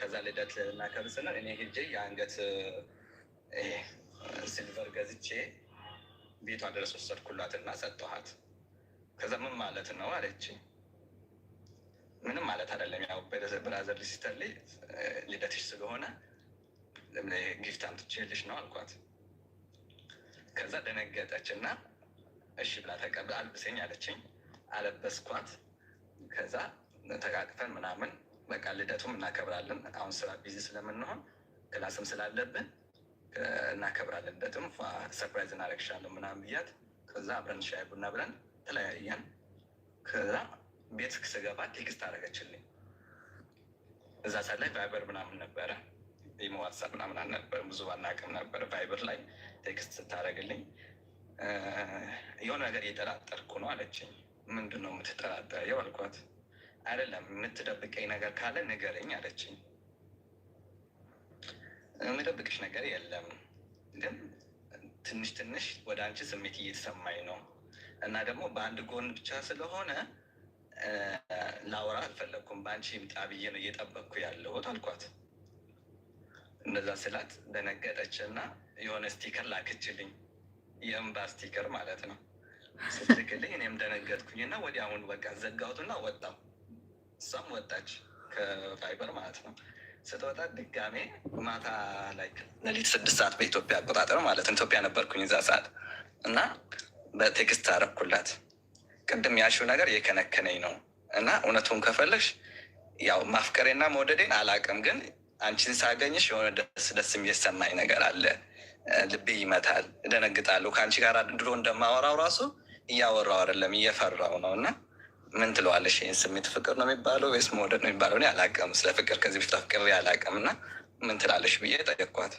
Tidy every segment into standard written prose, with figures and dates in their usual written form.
ከዛ ልደት እናከብር ስንል እኔ ሄጄ የአንገት silver ገዝቼ ቤቷ ድረስ ወሰድኩላት እና ሰጠኋት። ከዛ ምን ማለት ነው አለችኝ። ምንም ማለት አይደለም፣ ያው brother sister ልደትሽ ስለሆነ gift አምጥቼልሽ ነው አልኳት። ከዛ ደነገጠች እና እሺ ብላ ተቀብላ አልብሰኝ አለችኝ። አለበስኳት። ከዛ ተቃቅፈን ምናምን በቃ ልደቱም እናከብራለን። አሁን ስራ busy ስለምንሆን class ም ስላለብን እናከብራለን። ልደቱም surprise እናደርግሻለን ምናምን ብያት፣ ከዛ አብረን ሻይ ቡና ብለን ተለያየን። ከዛ ቤት ስገባ text አደረገችልኝ። እዛ ሰዓት ላይ Viber ምናምን ነበረ፣ ኢሞ WhatsApp ምናምን አልነበረም፣ ብዙ አናውቅም ነበር። Viber ላይ text ስታደርግልኝ የሆነ ነገር እየጠራጠርኩ ነው አለችኝ። ምንድን ነው የምትጠራጠሪው አልኳት። አይደለም የምትደብቀኝ ነገር ካለ ንገረኝ አለችኝ። የምደብቅሽ ነገር የለም፣ ግን ትንሽ ትንሽ ወደ አንቺ ስሜት እየተሰማኝ ነው እና ደግሞ በአንድ ጎን ብቻ ስለሆነ ላወራ አልፈለግኩም። በአንቺ ይምጣ ብዬ ነው እየጠበቅኩ ያለሁት አልኳት። እንደዛ ስላት ደነገጠች እና የሆነ sticker ላክችልኝ፣ የእንባ sticker ማለት ነው። ስትልክልኝ እኔም ደነገጥኩኝ እና ወዲያውኑ በቃ ዘጋሁትና ወጣሁ። እሷም ወጣች ከ Viber ማለት ነው። ስትወጣ ድጋሜ ማታ ላይ ሌሊት 6 ሰዓት በኢትዮጵያ አቆጣጠር ማለት ነው። ኢትዮጵያ ነበርኩኝ እዛ ሰዓት እና በ text አረኩላት። ቅድም ያልሽው ነገር የከነከነኝ ነው እና እውነቱን ከፈለግሽ ያው ማፍቀሬና መውደዴን አላውቅም፣ ግን አንቺን ሳገኝሽ የሆነ ደስ ደስ የሚሰማኝ ነገር አለ። ልቤ ይመታል፣ እደነግጣለሁ። ከአንቺ ጋር ድሮ እንደማወራው ራሱ እያወራው አይደለም እየፈራው ነው። እና ምን ትለዋለሽ? ይህን ስሜት ፍቅር ነው የሚባለው ወይስ መውደድ ነው የሚባለው? እኔ አላውቅም። ስለ ፍቅር ከዚህ በፊት አፍቅሬ አላውቅም። እና ምን ትላለሽ ብዬ ጠየኳት።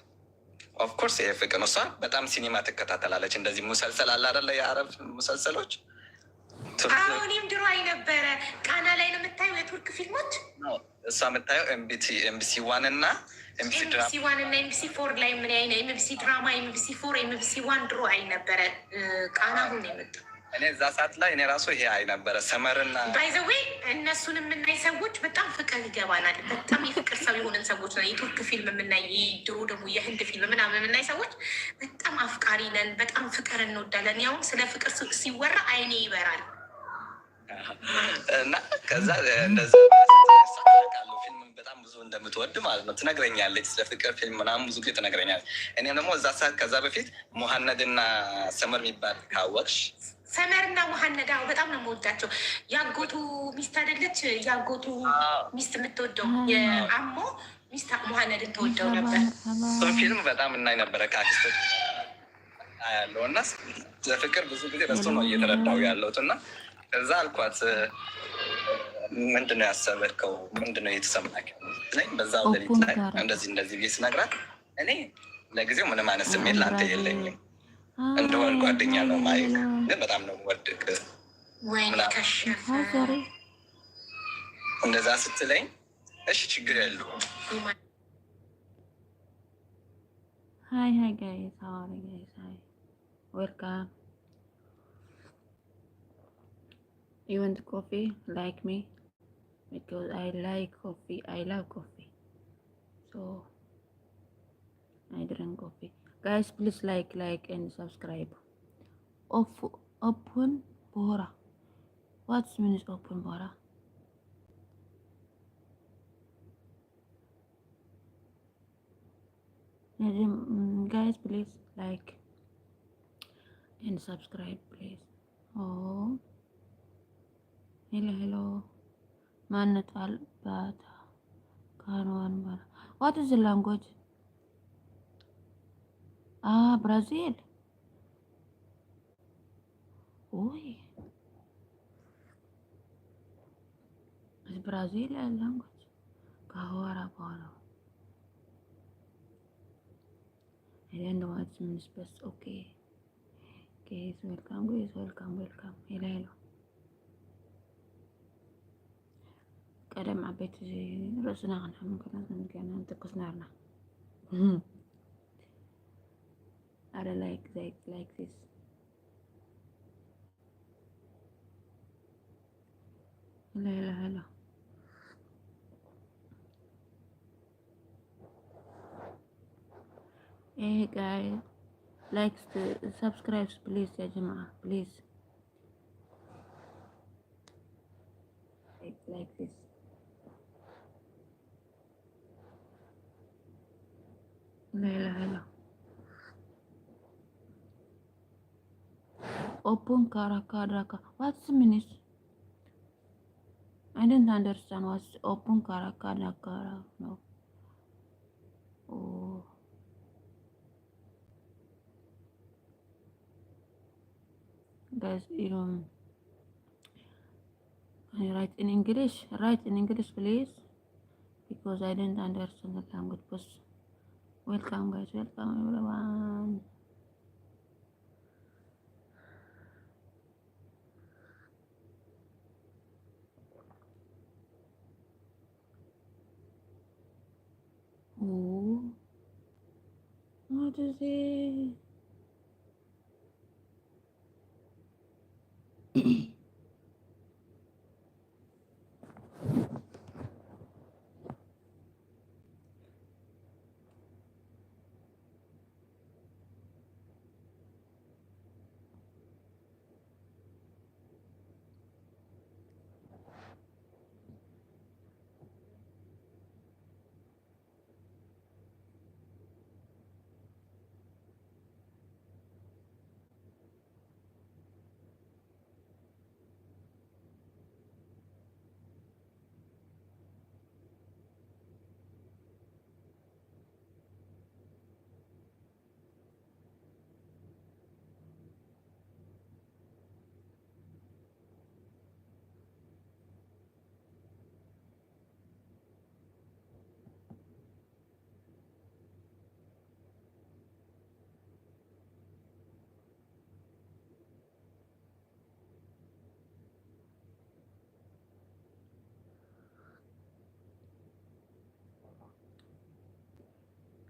Of course ይሄ ፍቅር ነው። እሷ በጣም ሲኒማ ትከታተላለች። እንደዚህ مسلسل አለ አይደለ? የአረብ مسلسل ኦች። እኔም ድሮ አይ ነበረ። ቃና ላይ ነው የምታየው የቱርክ ፊልሞች። እሷ የምታየው MBC 1 እና MBC ድራማ። MBC 1 እና MBC 4 ላይ ምን አይ፣ MBC ድራማ፣ MBC 4፣ MBC 1 ድሮ አይ ነበረ። ቃና አሁን የመጣው። እኔ እዛ ሰዓት ላይ እኔ ራሱ ይሄ አይ ነበረ ሰመርና By the way እነሱን የምናይ ሰዎች በጣም ፍቅር ይገባናል። በጣም የፍቅር ሰው የሆንን ሰዎች ነው። የቱርክ ፊልም የምናይ፣ ድሮ ደግሞ የህንድ ፊልም ምናምን የምናይ ሰዎች በጣም አፍቃሪ ነን። በጣም ፍቅር እንወዳለን። ያሁን ስለ ፍቅር ሲወራ አይኔ ይበራል። እና ከዛ እንደዛ ፊልም በጣም ብዙ እንደምትወድ ማለት ነው ትነግረኛለች። ስለ ፍቅር ፊልም ምናምን ብዙ ጊዜ ትነግረኛለች። እኔም ደግሞ እዛ ሰዓት ከዛ በፊት ሙሀነድና ሰመር የሚባል ካወቅሽ። ሰመርና ሙሀነድ፣ አዎ በጣም ነው የምወዳቸው። ያጎቱ ሚስት አይደለች? ያጎቱ ሚስት የምትወደው የአሞ ሚስት ሙሀነድን ተወደው ነበር። እሱን ፊልም በጣም እናይ ነበረ ከአክስቶች ያለው እና ለፍቅር ብዙ ጊዜ በሱ ነው እየተረዳው ያለሁት። እና ከዛ አልኳት ምንድነው ያሰበርከው? ምንድነው የተሰማህ? በዛ ሌሊት ላይ እንደዚህ እንደዚህ ብዬ ስነግራት እኔ ለጊዜው ምንም አይነት ስሜት ለአንተ የለኝም፣ እንደሆን ጓደኛ ነው ማየት፣ ግን በጣም ነው ወድቅ። ወይኔ ከሸፈ። እንደዛ ስትለኝ እሺ ችግር የለውም። Hi, hi guys, how are you guys? Hi, welcome. You want coffee like me? Because I like coffee. I love coffee. So I drink coffee. Guys, please like, like and subscribe. Off, open Bora. What's means open Bora? Guys, please like and subscribe, please. Oh, hello, hello. ማነት አልባታ ካንዋን ባራ። What is the language? Ah, Brazil. Uy, is Brazil a language? Kahora bora. I don't know what means, but okay. Guys, welcome, guys, welcome, welcome. Hello, hello. ቀደም ዓበይቲ ርእስና ክንሓምም ከለና ገና ንትኩስ ነርና። ኣረ like, like, like this. Hello, hello, hello. Hey guys, like, subscribe please يا جماعة، please like this. لا إله إلا. Open Karakaraka. What's the meaning? I don't understand what's open Karakaraka. No. Oh. Guys, you know, can you write in English? Write in English, please, because I don't understand the language. But welcome, guys. Welcome, everyone. Oh, what is it?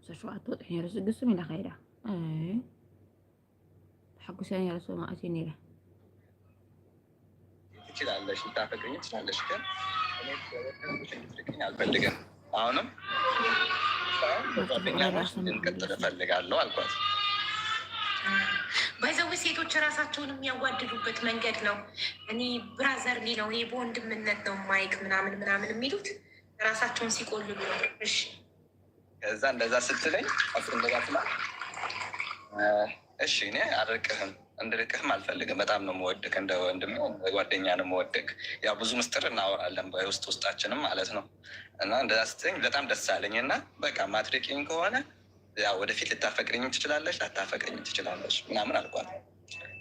7 ወጥሒ ነይሩ ግስም ኢላ ከይዳ ተሓጒሰ ነይረ። ሶማ ኣትዩ ነይረ። ትችላለሽ፣ ልታፈቅሪኝ ትችላለሽ፣ ግን እኔ እንድትርቅኝ አልፈልግም። አሁንም ጓደኛሞች እንድንቀጥል እፈልጋለሁ አልኳት። By the way ሴቶች ራሳቸውን የሚያዋድዱበት መንገድ ነው። እኔ brotherly ነው፣ እኔ በወንድምነት ነው ማይክ ምናምን ምናምን የሚሉት ራሳቸውን ሲቆልሉ ነው። እሺ። ከዛ እንደዛ ስትለኝ፣ እንደዛ ስላት፣ እሺ እኔ አልርቅህም፣ እንድርቅህም አልፈልግም። በጣም ነው የምወድክ፣ እንደ ወንድሜ ጓደኛ ነው የምወድክ። ያው ብዙ ምስጢር እናወራለን በውስጥ ውስጣችንም ማለት ነው። እና እንደዛ ስትለኝ በጣም ደስ አለኝ። እና በቃ ማትርቂኝ ከሆነ ያው ወደፊት ልታፈቅሪኝም ትችላለች፣ ላታፈቅሪኝም ትችላለች ምናምን አልኳት።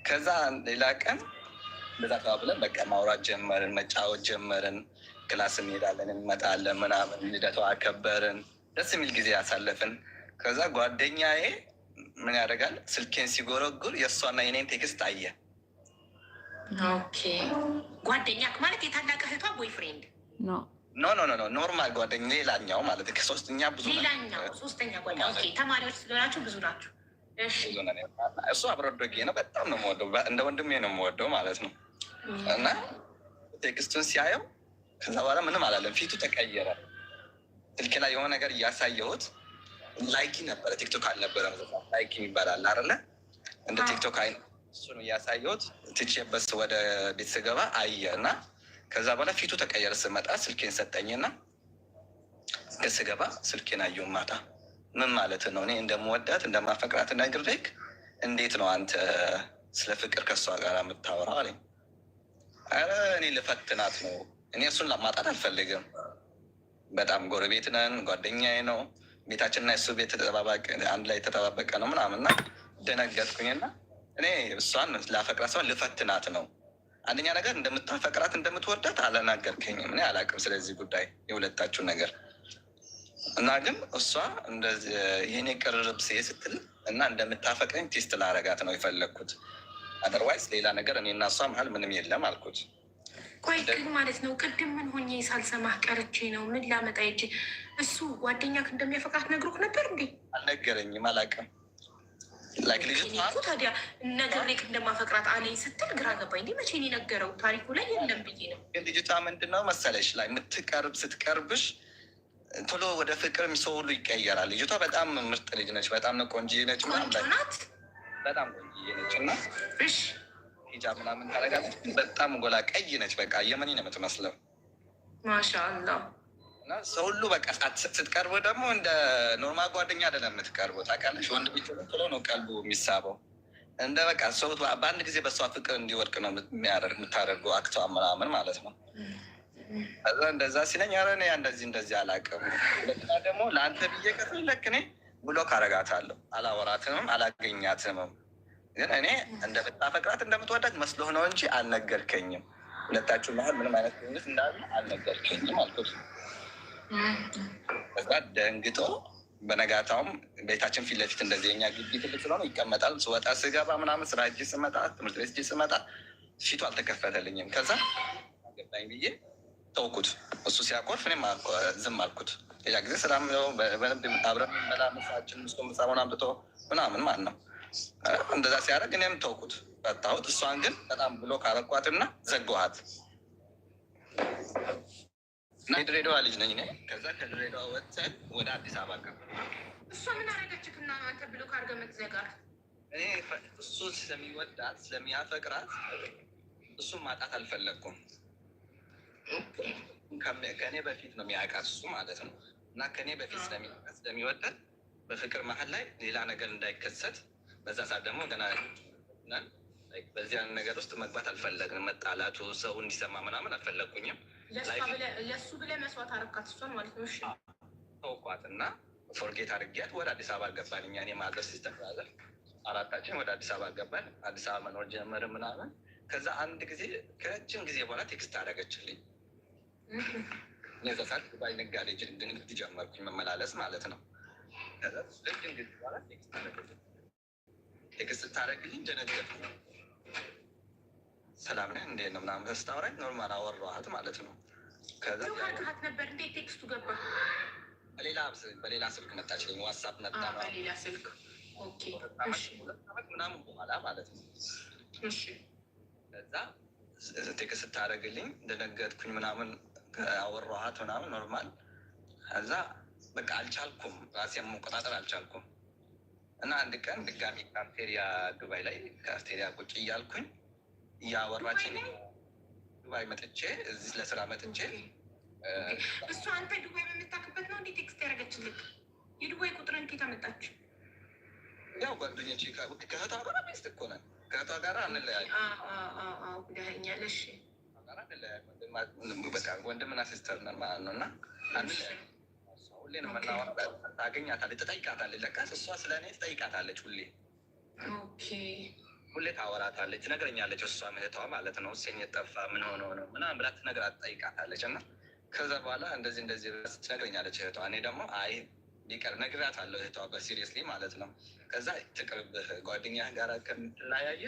ከዛ ሌላ ቀን እንደዛ ተባብለን በቃ ማውራት ጀመርን፣ መጫወት ጀመርን። Class እንሄዳለን፣ እንመጣለን ምናምን፣ ልደቷ አከበርን፣ ደስ የሚል ጊዜ ያሳለፍን። ከዛ ጓደኛዬ ምን ያደርጋል፣ ስልኬን ሲጎረጉር የእሷና የኔን text አየ። Okay፣ ጓደኛ ማለት የታላቅ እህቷ boyfriend? No. No, no, no, normal ጓደኛ፣ ሌላኛው ማለት ከሶስተኛ ብዙ ነን። ሌላኛው ሶስተኛ ጓደኛ። Okay፣ ተማሪዎች ስለሆናችሁ ብዙ ናችሁ። እሺ። ብዙ ነን። እሱ አብሮ አደጌ ነው። በጣም ነው የምወደው፣ እንደ ወንድሜ ነው የምወደው ማለት ነው። እና text ኡን ሲያየው ከዛ በኋላ ምንም አላለም፣ ፊቱ ተቀየረ። ስልኬ ላይ የሆነ ነገር እያሳየሁት Likee ነበረ፣ ቲክቶክ አልነበረም። Likee ይባላል አይደለ? እንደ ቲክቶክ አይነት፣ እሱን እያሳየሁት ትቼበት ወደ ቤት ስገባ አየ እና ከዛ በኋላ ፊቱ ተቀየረ። ስመጣ ስልኬን ሰጠኝና ስገባ ስልኬን አየሁ ማታ። ምን ማለት ነው? እኔ እንደምወዳት እንደማፈቅራት ነግሬክ እንዴት ነው አንተ ስለ ፍቅር ከእሷ ጋር የምታወራው አለኝ። ኧረ እኔ ልፈትናት ነው። እኔ እሱን ማጣት አልፈልግም። በጣም ጎረቤት ነን፣ ጓደኛዬ ነው። ቤታችንና የሱ ቤት ተጠባባቅ አንድ ላይ የተጠባበቀ ነው ምናምን እና ደነገጥኩኝና እኔ እሷን ላፈቅራት ሰውን ልፈትናት ነው። አንደኛ ነገር እንደምታፈቅራት እንደምትወዳት አልነገርከኝም። እኔ አላውቅም ስለዚህ ጉዳይ የሁለታችሁ ነገር። እና ግን እሷ እንደዚህ የኔ ቅርርብ ስትል እና እንደምታፈቅረኝ test ላረጋት ነው የፈለግኩት። Otherwise ሌላ ነገር እኔ እና እሷ መሀል ምንም የለም አልኩት። ቆይ ግን ማለት ነው ቅድም ምን ሆኜ ሳልሰማህ ቀርቼ ነው? ምን ላመጣ ሂጅ እሱ ጓደኛህ እንደሚያፈቅራት ነግሮክ ነበር እንዴ? አልነገረኝም፣ አላውቅም። Like ልጅቷ እኔ እኮ ታዲያ ነግሬክ እንደማፈቅራት አለኝ ስትል ግራ ገባኝ። እንዴ መቼ ነው የነገረው? ታሪኩ ላይ የለም ብዬ ነው። ግን ልጅቷ ምንድን ነው መሰለሽ ላይ የምትቀርብ ስትቀርብሽ ቶሎ ወደ ፍቅር ሰው ሁሉ ይቀየራል። ልጅቷ በጣም ምርጥ ልጅ ነች። በጣም ነው ቆንጆ ነች። ቆንጆ ናት። በጣም ቆንጆ ነች እና ሂጃብ ምናምን ታደርጋለች። ግን በጣም ጎላ ቀይ ነች። በቃ የመኒ ነው የምትመስለው። ማሻአላህ። እና ሰው ሁሉ በቃ ስትቀርቡ ደግሞ እንደ normal ጓደኛ አይደለም የምትቀርበው። ታውቃለሽ፣ ወንድ ልጅ ቶሎ ነው ቀልቡ የሚሳበው። እንደ በቃ ሰው በአንድ ጊዜ በሷ ፍቅር እንዲወድቅ ነው የምታደርገው act ዋ ምናምን ማለት ነው። ከዛ እንደዛ ሲለኝ ኧረ እኔ እንደዚህ እንደዚህ አላውቅም። ሁለተኛ ደግሞ ለአንተ ብዬ ከፈለክ እኔ block አረጋታለሁ፣ አላወራትምም፣ አላገኛትምም። ግን እኔ እንደምታፈቅራት እንደምትወዳት መስሎህ ነው እንጂ አልነገርከኝም። ሁለታችሁ መሀል ምንም አይነት ግንኙነት እንዳለ አልነገርከኝም አልኩት። ከዛ ደንግጦ በነጋታውም ቤታችን ፊት ለፊት እንደዚህ የኛ ግቢ ትልቅ ስለሆነ ይቀመጣል። ስወጣ ስገባ ምናምን ስራ እጅ ስመጣ ትምህርት ቤት እጅ ስመጣ ፊቱ አልተከፈተልኝም። ከዛ ገባኝ ብዬ ተውኩት። እሱ ሲያኮርፍ እኔም ዝም አልኩት። ሌላ ጊዜ ስራ አብረን በላ ምሳችን ምስ ምሳሆን አምጥቶ ምናምን ማለት ነው። እንደዛ ሲያደርግ እኔም ተውኩት፣ ፈታሁት። እሷን ግን በጣም block አረኳትና ዘጋኋት። እና የድሬዳዋ ልጅ ነኝ እኔ። ከዛ ከድሬዳዋ ወጥተን ወደ አዲስ አበባ ገባ። እሷ ምን አደረገችህ እና አንተ block አድርገህ መትዘጋት? እኔ እሱ ስለሚወዳት ስለሚያፈቅራት እሱን ማጣት አልፈለግኩም። ከእኔ በፊት ነው የሚያውቃት እሱ ማለት ነው። እና ከእኔ በፊት ስለሚያውቃት ስለሚወዳት በፍቅር መሀል ላይ ሌላ ነገር እንዳይከሰት፣ በዛ ሰዓት ደግሞ ገና ነን፣ በዚያን ነገር ውስጥ መግባት አልፈለግንም። መጣላቱ ሰው እንዲሰማ ምናምን አልፈለግኩኝም። ለእሱ ብለህ መስዋዕት አረካት እሷን ማለት ነው። እሺ። ተውኳት እና forget አድርጊያት ወደ አዲስ አበባ ገባን። እኛ እኔ mother sister brother አራታችን ወደ አዲስ አበባ ገባን። አዲስ አበባ መኖር ጀመርን ምናምን። ከዛ አንድ ጊዜ ከረጅም ጊዜ በኋላ text አደረገችልኝ። የዛ ሰዓት ዱባይ ነጋዴ ንግድ ጀመርኩኝ መመላለስ ማለት ነው። ከዛ ረጅም ጊዜ በኋላ text አደረገችልኝ። Text ስታደርግልኝ ደነገጥኩ። ሰላም ነህ እንዴት ነው ምናምን ስታወራኝ normal አወራኋት ማለት ነው። ከዛ Block አድርገሃት ነበር። እንዴት text ኡ ገባ? በሌላ ስልክ መጣችልኝ። WhatsApp መጣ። በሌላ ስልክ፣ okay። እሺ። 2 ዓመት ምናምን በኋላ ማለት ነው። ከዛ text ስታደርግልኝ ደነገጥኩኝ ምናምን፣ አወራኋት ምናምን normal። ከዛ በቃ አልቻልኩም፣ ራሴን መቆጣጠር አልቻልኩም። እና አንድ ቀን ድጋሚ ካፍቴሪያ ዱባይ ላይ ካፍቴሪያ ቁጭ እያልኩኝ እያወራችን፣ ዱባይ መጥቼ እዚህ ለስራ መጥቼ። እሱ አንተ ዱባይ በምታክበት ነው እንዴ text ያደረገችልክ? የዱባይ ቁጥርን ከየት አመጣች? ያው ጓደኞቼ ከእህቷ ጋር best እኮ ነን። ከእህቷ ጋር አንለያይም። ብለኸኛል። እሺ። በቃ ወንድምና sister ነን ማለት ነው። እና አንለያይም። ሁሌ ነው የምናወራው። ታገኛታለች፣ ትጠይቃታለች። ለካስ እሷ ስለ እኔ ትጠይቃታለች ሁሌ። ሁሌ ታወራታለች፣ ትነግረኛለች። እሷ እህቷ ማለት ነው። ሁሴን የጠፋ ምን ሆኖ ነው ምናምን ብላ ትነግራት ትጠይቃታለች። እና ከዛ በኋላ እንደዚህ እንደዚህ ትነግረኛለች እህቷ። እኔ ደግሞ አይ ቢቀር ነግራታለሁ እህቷ በ seriously ማለት ነው። ከዛ ትቅርብህ፣ ጓደኛህ ጋር ከምትለያየ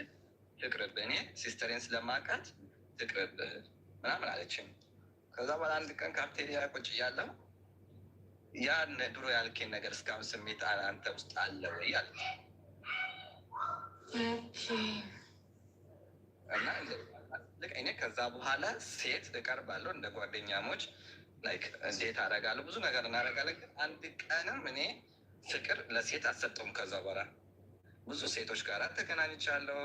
ትቅርብህ፣ እኔ sister ኤን ስለማውቃት ትቅርብህ ምናምን አለችኝ። ከዛ በኋላ አንድ ቀን ካፍቴሪያ ቁጭ እያለሁ ያን ድሮ ያልኬን ነገር እስካሁን ስሜት አንተ ውስጥ አለ ወይ አለች። እና እኔ ከዛ በኋላ ሴት እቀርባለሁ እንደ ጓደኛሞች፣ like እንዴት አደርጋለሁ፣ ብዙ ነገር እናደርጋለን። ግን አንድ ቀንም እኔ ፍቅር ለሴት አልሰጠውም። ከዛ በኋላ ብዙ ሴቶች ጋር ተገናኝቻለሁ፣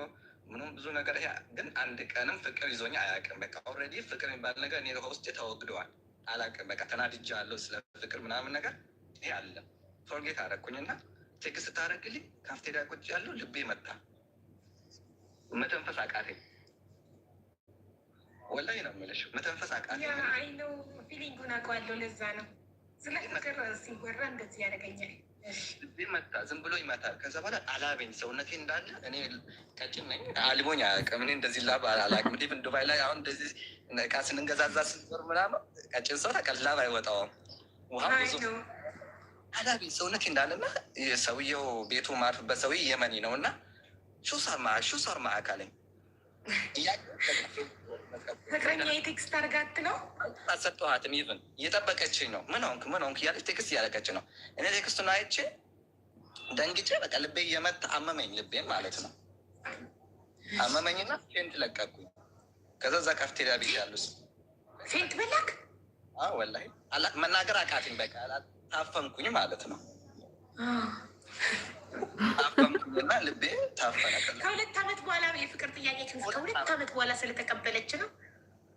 ምንም ብዙ ነገር፣ ግን አንድ ቀንም ፍቅር ይዞኝ አያውቅም። በቃ already ፍቅር የሚባል ነገር እኔ ውስጤ ተወግደዋል። አላውቅም። በቃ ተናድጃለሁ ስለ ፍቅር ምናምን ነገር ይሄ አለ። Forget አደረኩኝና text ስታደርግልኝ ካፍቴሪያ ቁጭ ያለው ልቤ መታ፣ መተንፈስ አቃተኝ። ወላሂ ነው የምልሽ፣ መተንፈስ አቃተኝ። I know፣ feeling ኡን አውቀዋለሁ። ለዛ ነው ስለ ፍቅር ሲወራ እንደዚህ ያደርገኛል። ልቤ መታ፣ ዝም ብሎ ይመታል። ከዛ በኋላ አላበኝ ሰውነቴ እንዳለ። እኔ ቀጭን ነኝ፣ አልቦኝ አያውቅም። እኔ እንደዚህ ላብ አላውቅም። እንዲህ ዱባይ ላይ አሁን እንደዚህ እቃ ስንንገዛዛ ስንዞር ምናምን ቀጭን ሰው ታውቃለህ፣ ላብ አይወጣውም። ውሃ ብዙ አላበኝ ሰውነቴ እንዳለና ሰውየው ቤቱ ማርፍበት ሰውዬ የመኒ ነው እና شو صار مع شو صار معك አለኝ። ፍቅረኛ የ text አድርጋት ነው። አልሰጠኋትም። Even እየጠበቀችኝ ነው። ምን ሆንክ ምን ሆንክ እያለች text እያደረገች ነው። እኔ text ኡን አይቼ ደንግጬ በቃ ልቤ እየመታ አመመኝ፣ ልቤን ማለት ነው አመመኝና faint ለቀኩኝ። ከዛ እዛ ካፍቴሪያ ቤት ያሉ Faint በላክ? ወላሂ መናገር አቃተኝ። በቃ ታፈንኩኝ ማለት ነው። ታፈንኩኝና ልቤ ታፈነ። ከ2 ዓመት በኋላ የፍቅር ጥያቄ ከ2 ዓመት በኋላ ስለተቀበለች ነው።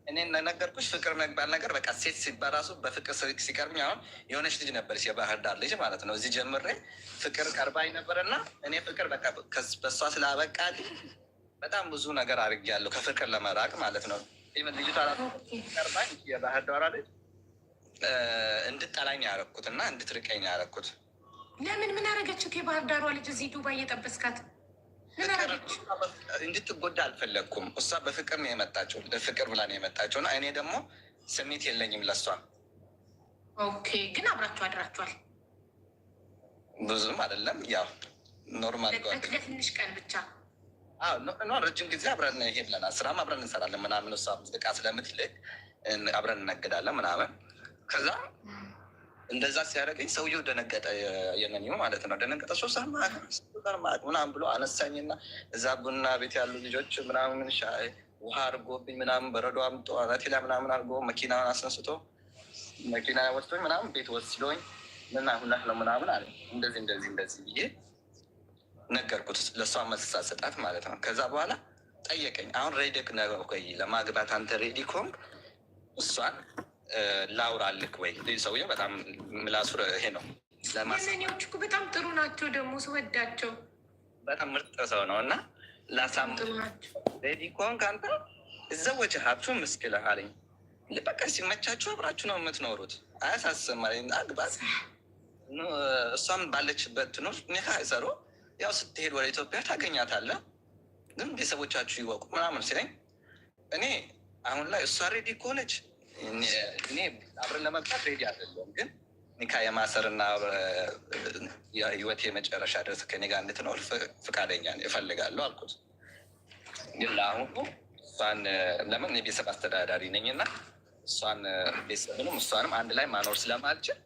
እኔ እንደነገርኩሽ ፍቅር መግባል ነገር በቃ ሴት ሲባል ራሱ በፍቅር ሲቀርብኝ፣ አሁን የሆነች ልጅ ነበረች፣ የባህር ዳር ልጅ ማለት ነው። እዚህ ጀምሬ ፍቅር ቀርባኝ ነበርና እኔ ፍቅር በቃ በእሷ ስላበቃልኝ በጣም ብዙ ነገር አድርጌያለሁ ከፍቅር ለመራቅ ማለት ነው። Even ልጅቷ ቀርባኝ፣ የባህር ዳሯ ልጅ፣ እንድጠላኝ ያደረኩት እና እንድትርቀኝ ያደረኩት። ለምን? ምን አደረገችው? የባህር ዳሯ ልጅ እዚህ ዱባይ እየጠበስካት ምን አደረገች? እንድትጎዳ አልፈለግኩም። እሷ በፍቅር ነው የመጣችው፣ ለፍቅር ብላ ነው የመጣችው እና እኔ ደግሞ ስሜት የለኝም ለእሷ። Okay፣ ግን አብራችሁ አድራችኋል? ብዙም አይደለም፣ ያው normal። ለትንሽ ቀን ብቻ? ረጅም ጊዜ አብረን ይሄ ብለናል። ስራም አብረን እንሰራለን ምናምን። እሷ እቃ ስለምትልክ አብረን እነግዳለን ምናምን። ከዛ እንደዛ ሲያደርገኝ ሰውየው ደነገጠ፣ የመኒው ማለት ነው። ደነገጠ። ሶስት ምናምን ብሎ አነሳኝና እዛ ቡና ቤት ያሉ ልጆች ምናምን ውሃ አድርጎብኝ ምናምን፣ በረዶ አምጦ አናቴ ላይ ምናምን አድርጎ፣ መኪናውን አስነስቶ መኪና ወስዶኝ ምናምን ቤት ወስዶኝ ምን ሁነህ ነው ምናምን አለ። እንደዚህ እንደዚህ እንደዚህ ብዬ ነገርኩት። ለእሷ መልስ ሳሰጣት ማለት ነው። ከዛ በኋላ ጠየቀኝ። አሁን ready ወይ ለማግባት? አንተ ready ከሆንክ እሷን ላውራልክ ወይ? ሰውየው በጣም ምላሱ ይሄ ነው። የመኒዎች እኮ በጣም ጥሩ ናቸው። ደግሞ ስወዳቸው። በጣም ምርጥ ሰው ነው እና ላሳም ጥሩ ናቸው። Ready ከሆንክ አንተ እዘወጅሃችሁ ምስክል አለኝ። በቃ ሲመቻችሁ አብራችሁ ነው የምትኖሩት፣ አያሳስብም አለኝ። አግባት፣ እሷም ባለችበት ትኖር፣ ኒካ አይሰሩ፣ ያው ስትሄድ ወደ ኢትዮጵያ ታገኛታለህ፣ ግን ቤተሰቦቻችሁ ይወቁ ምናምን ሲለኝ፣ እኔ አሁን ላይ እሷ ready ከሆነች እኔ አብረን ለመግባት ready አይደለሁም፣ ግን ኒካ የማሰርና ህይወት የመጨረሻ ድረስ ከኔ ጋር እንድትኖር ፈቃደኛ እፈልጋለሁ አልኩት። ግን ለአሁኑ እሷን ለምን የቤተሰብ አስተዳዳሪ ነኝ እና እሷን ቤተሰብንም እሷንም አንድ ላይ ማኖር ስለማልችል፣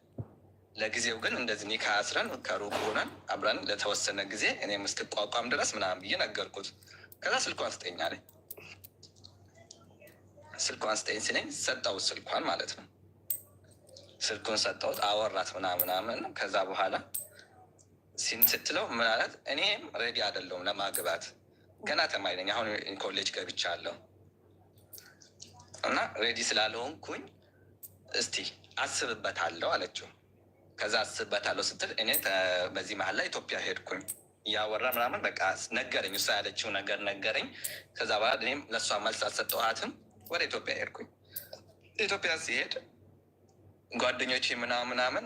ለጊዜው ግን እንደዚህ ኒካ አስረን ከሩቅ ሆነን አብረን ለተወሰነ ጊዜ እኔም እስክቋቋም ድረስ ምናምን ብዬ ነገርኩት። ከዛ ስልኳን ስጠኝ አለኝ። ስልኳን ስጠኝ ሲለኝ ሰጠሁት፣ ስልኳን ማለት ነው። ስልኩን ሰጠሁት፣ አወራት ምናምን ምናምን። ከዛ በኋላ ሲን ስትለው ምን አላት? እኔም ready አይደለሁም ለማግባት፣ ገና ተማሪ ነኝ፣ አሁን ኮሌጅ ገብቻለሁ እና ready ስላልሆንኩኝ እስቲ አስብበታለሁ አለችው። ከዛ አስብበታለሁ ስትል እኔ በዚህ መሀል ላይ ኢትዮጵያ ሄድኩኝ። እያወራ ምናምን በቃ ነገረኝ፣ እሷ ያለችው ነገር ነገረኝ። ከዛ በኋላ እኔም ለእሷ መልስ አልሰጠኋትም። ወደ ኢትዮጵያ ሄድኩኝ። ኢትዮጵያ ሲሄድ ጓደኞቼ ምናምን ምናምን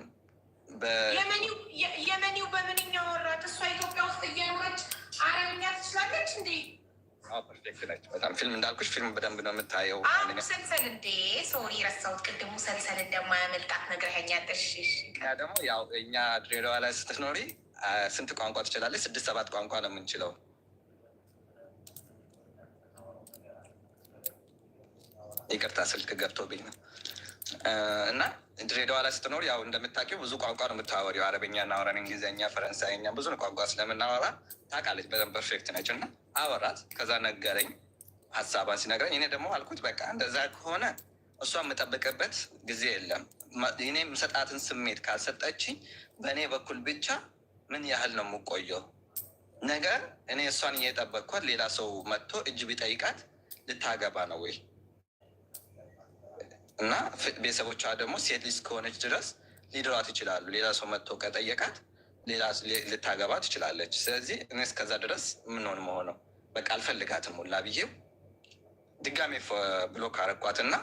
የመኒው በምንኛ ወራት? እሷ ኢትዮጵያ ውስጥ እየኖረች አረብኛ ትችላለች እንዴ? Perfect ነች። በጣም ፊልም እንዳልኩሽ ፊልም በደንብ ነው የምታየው። ሙሰልሰል እንዴ? Sorry ረሳሁት። ቅድም ሙሰልሰል እንደማያመልጣት ነግረኸኛል። እሺ። እኛ ደግሞ ያው እኛ ድሬዳዋ ላይ ስትኖሪ ስንት ቋንቋ ትችላለች? ስድስት ሰባት ቋንቋ ነው የምንችለው። ይቅርታ ስልክ ገብቶብኝ ነው። እና ድሬዳዋ ላይ ስትኖር ያው እንደምታውቂው ብዙ ቋንቋ ነው የምታወሪው። አረብኛ እናወራን፣ እንግሊዝኛ፣ ፈረንሳይኛ፣ ብዙ ቋንቋ ስለምናወራ ታውቃለች። በደንብ perfect ነች። እና አወራት። ከዛ ነገረኝ፣ ሀሳቧን ሲነግረኝ እኔ ደግሞ አልኩት በቃ እንደዛ ከሆነ እሷ የምጠብቅበት ጊዜ የለም። እኔ የምሰጣትን ስሜት ካልሰጠችኝ በእኔ በኩል ብቻ ምን ያህል ነው የምቆየው? ነገ እኔ እሷን እየጠበቅኳት ሌላ ሰው መጥቶ እጅ ቢጠይቃት ልታገባ ነው ወይ? እና ቤተሰቦቿ ደግሞ ሴት ልጅ እስከሆነች ድረስ ሊድሯት ይችላሉ። ሌላ ሰው መጥቶ ከጠየቃት ሌላ ልታገባ ትችላለች። ስለዚህ እኔ እስከዛ ድረስ ምንሆን መሆነው በቃ አልፈልጋትም ሁላ ብዬው ድጋሜ block አረኳትና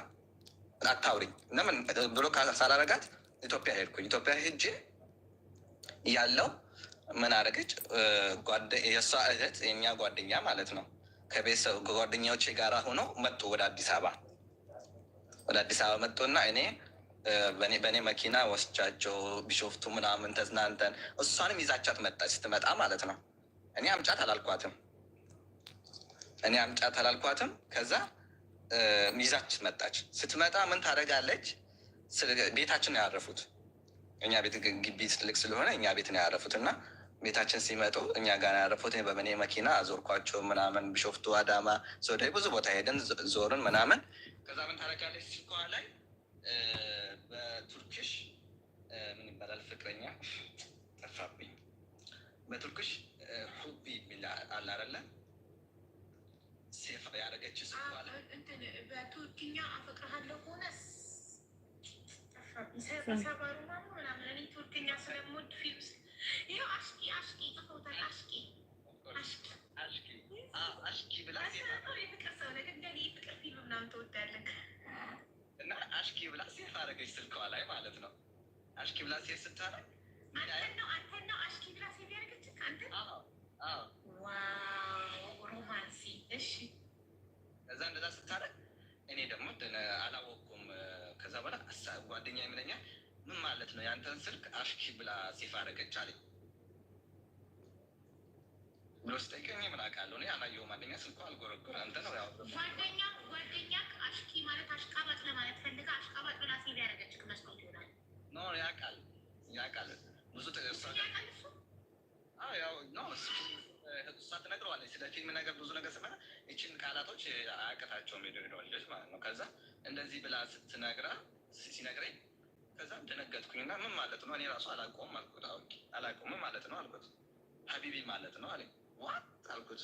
አታውሪኝ። ለምን block ሳላረጋት ኢትዮጵያ ሄድኩኝ። ኢትዮጵያ ሄጄ ያለው ምን አደረገች? የእሷ እህት የእኛ ጓደኛ ማለት ነው ከቤተሰብ ጓደኛዎቼ ጋራ ሆኖ መጡ ወደ አዲስ አበባ። ወደ አዲስ አበባ መጡና እኔ በእኔ መኪና ወስጃቸው ቢሾፍቱ ምናምን ተዝናንተን እሷንም ይዛቻት መጣች። ስትመጣ ማለት ነው እኔ አምጫት አላልኳትም። እኔ አምጫት አላልኳትም። ከዛ ይዛች መጣች። ስትመጣ ምን ታደርጋለች? ቤታችን ነው ያረፉት። እኛ ቤት ግቢ ትልቅ ስለሆነ እኛ ቤት ነው ያረፉት እና ቤታችን ሲመጡ እኛ ጋር ነው ያረፉት። በእኔ መኪና አዞርኳቸው ምናምን፣ ቢሾፍቱ፣ አዳማ፣ ሶዳይ ብዙ ቦታ ሄደን ዞርን ምናምን። ከዛ ምን ታደርጋለች? ስልኳ ላይ በ Turkish ምን ይባላል ፍቅረኛ ጠፋብኝ። በ Turkish حبي የሚል አለ አይደለ? Save ያደረገች ስልኳ ላይ። እንትን በቱርክኛ አፈቅርሃለሁ ከሆነ ጠፋብኝ። ሰባሩ ምናምን እኔ ቱርክኛ ስለምወድ ፊልም ይኸው aşkı aşkı ጽፈውታል። Aşkı aşkı። Aşkı aşkı ብላ save የፍቅር ሰው ነህ ግን እንደኔ የፍቅር ፊልም ምናምን ትወዳለህ። እና aşkı ብላ save አደረገች ስልኳ ላይ ማለት ነው። Aşkı ብላ save ስታደርግ አንተን ነው aşkı ብላ save ያደረገች አንተን? አዎ። Wow, romance። እሺ። ከዛ እንደዛ ስታደርግ እኔ ደግሞ አላወቅኩም። ከዛ በኋላ ጓደኛ ይምለኛል፣ ምን ማለት ነው የአንተን ስልክ aşkı ብላ save አደረገች አለኝ ብሎ ሲጠይቀኝ እኔ ምን አውቃለሁ? እኔ አላየሁም። አንደኛ ስልኩ አልጎረጎረ አንተ ነው ያው ጓደኛ aşkı ማለት አሽቃባጭ ለማለት ፈልጋ አሽቃባጭ ብላ save ያደረገች መስሎት ይሆናል። No, ያውቃል ያውቃል ብዙ እሷ ያውቃል እሱ። አዎ፣ ያው no እሷ ትነግረዋለች ስለ ፊልም ነገር ብዙ ነገር ስመ ይችን ቃላቶች አያውቅታቸውም የድሬዳዋ ልጆች ማለት ነው። ከዛ እንደዚህ ብላ ስትነግራ ሲነግረኝ ከዛ ደነገጥኩኝ እና ምን ማለት ነው? እኔ ራሱ አላውቀውም አልኩት። አውቄ አላውቀውም፣ ምን ማለት ነው አልኩት። حبيبي ማለት ነው አለኝ። What አልኩት።